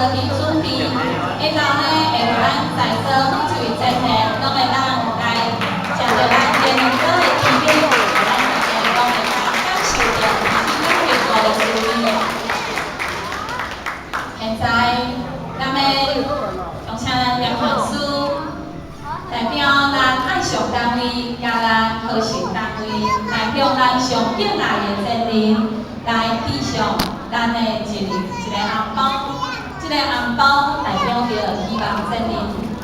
落去準備，下晝呢會予咱在座每一位前賢，攏會當來食著咱蓮蓉糕的甜品，咱大家攏會當感受著免費糕的滋味。現在，咱欲恭請咱點傳師代表咱愛上單位佮咱和盛單位，代表咱上敬愛的前人來遞上咱的一一个紅包，這個紅包代表著希望前人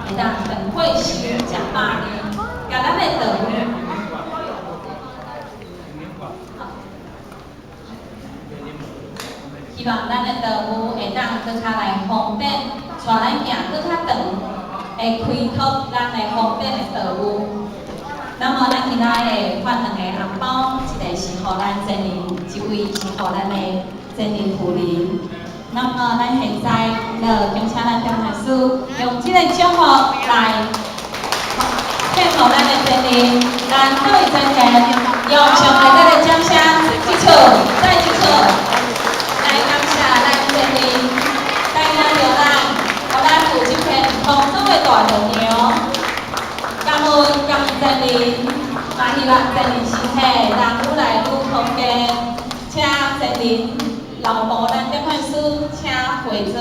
會當飯會壽食百年，共咱的道友。希望咱的道友會當閣較來方便，帶咱行閣較長，會開拓咱的方便的道路。那麼咱今仔會發兩个紅包，一个是予咱前人，一位是予咱的前人夫人。那麼咱現在就恭請咱點傳師用這个祝福來獻予咱的前人，咱各位前賢用上熱烈的掌聲，一次再一次來感謝咱前人帶領著咱，予咱有這片空中的大道場。感恩感恩前人，嘛希望前人身體人愈來愈康健，請前人留步咱點傳師，請回座。